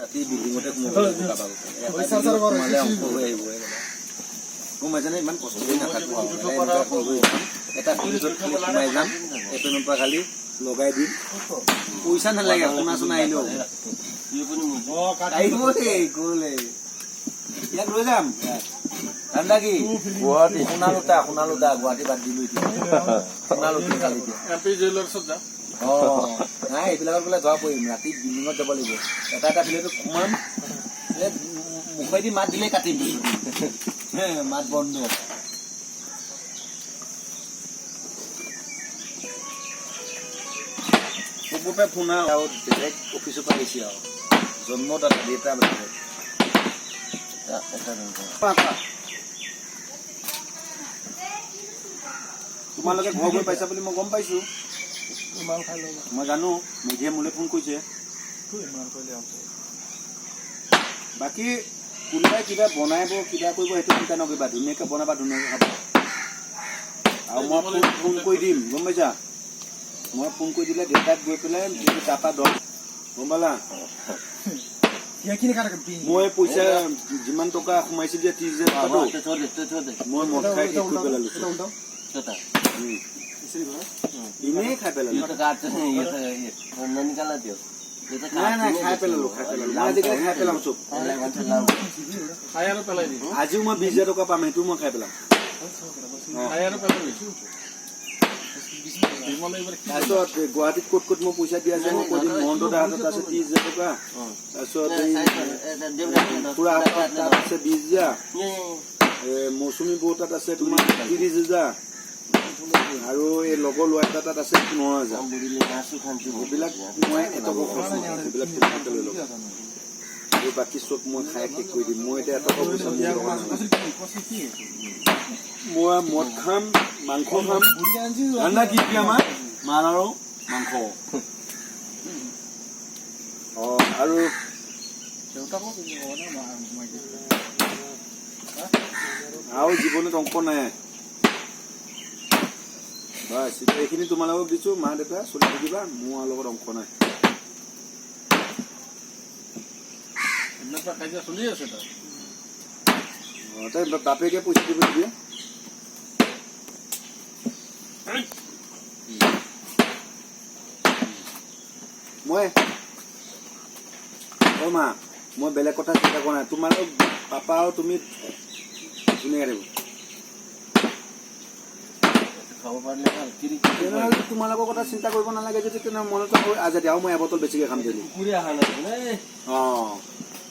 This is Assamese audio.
ৰাতি বিল্ডিঙতে সোমাব লাগিব কাৰোবাক। এটা বিল্ডিঙত সোমালে অংক হৈ আহিব এই দাদা। গম পাইছানে? ইমান কষ্ট কৰি নাথাকো আৰু। এনেকুৱা এখন লৈ যাম। এটা ফ্ৰিজত খালি সোমাই যাম, এপেনৰ পৰা খালি লগাই দিম, পইচা নালাগে। শুনাচোন, আহিলেও আহিব দেই, গ'লে ইয়াক লৈ যাম। ঠাণ্ডা কি? গুৱাহাটী। সোণালুটা, সোণালুটা, গুৱাহাটী বাদ দিলো, এতিয়া সোণালুটি কালি এতিয়া। এম পি জুৱেলাৰ্ছত যাম। অ নাই, এইবিলাকত বোলে ধৰা পৰিম। ৰাতি বিল্ডিঙত যাব লাগিব, এটা এটা ফ্লেটত সোমাম, এই মুখেদি মাত দিলেই কাটিম, হে, মাত বন্ধ। চবৰে ফোন আৰু বেলেগ অফিচৰ পৰা আহিছে আৰু জন্মদাতা দেউতা বেলেগ। কোৱা, কোৱা। তোমালোকে ঘৰ গৈ পাইছা বুলি মই গম পাইছো। মই জানো, মেধিয়ে মোলৈ ফোন কৰিছে। বাকী কোনোবাই কিবা বনাব, কিবা কৰিব, সেইটো চিন্তা নকৰিবা। ধুনীয়াকে বনাবা, ধুনীয়াকে খাবা। আৰু মই ফোন কৰি দিম, গম পাইছা? মই ফোন কৰি দিলে দেউতাক গৈ পেলাই যিটো তাৰপৰা দহ, গম পালা? মই পইচা যিমান টকা সোমাইছিল যে 30,000 টকাটো মই মদ খাই শেষ কৰি পেলালো। এনেই খাই পেলালো। নাই নাই, খাই পেলালো, খাই পেলালো। মই আজিকালি খাই পেলাম চব। খাই আৰু পেলাই দিম। আজিও মই 20,000 টকা পাম, সেইটোও মই খাই পেলাম। খাই আৰু পেলাই দিম। বিমলে এইবাৰ কি? তাৰপিছত গুৱাহাটীত ক'ত ক'ত মই পইচা দিয়া আছে মই কৈ দিম। মহন্ত দাৰ হাতত আছে 30,000 টকা। তাৰপিছত এই খুৰা হাতত তাত আছে 20,000। মৌচুমী বৌ তাত আছে তোমাৰ 30,000। আৰু এই লগৰ ল'ৰা এটা তাত আছে 15,000। সেইবিলাক মই এটকাও খৰচ নকৰোঁ, সেইবিলাক তোমালোকে লৈ ল'ব। আৰু বাকী চব মই খাই শেষ কৰি দিম। মই এতিয়া এটকাও পইচা মোৰ লগত নাই। মই মদ খাম, মাংস খাম। ঠাণ্ডা কি কি আমাৰ মাল আৰু মাংস। অ আৰু আৰু জীৱনত অংক নাই, বাছ। এতিয়া এইখিনি তোমালোকক দিছো, মা দেউতা চলি থাকিবা, মোৰ আৰু লগত অংক নাই। এনেকুৱা কাজিয়া চলি আছে তাত। অ, তাই বাপেকে পইচা দিব নিদিয়ে। মই অ মা, মই বেলেগ কথা চিন্তা কৰা নাই। তোমালোক পাপা আৰু তুমি ধুনীয়াকে থাকিব। তেনেহ'লে তোমালোকৰ কথা চিন্তা কৰিব নালাগে যদি, তেনেহ'লে মনতে আজাদি আৰু মই এবটল বেছিকে খাম দিলো। অ।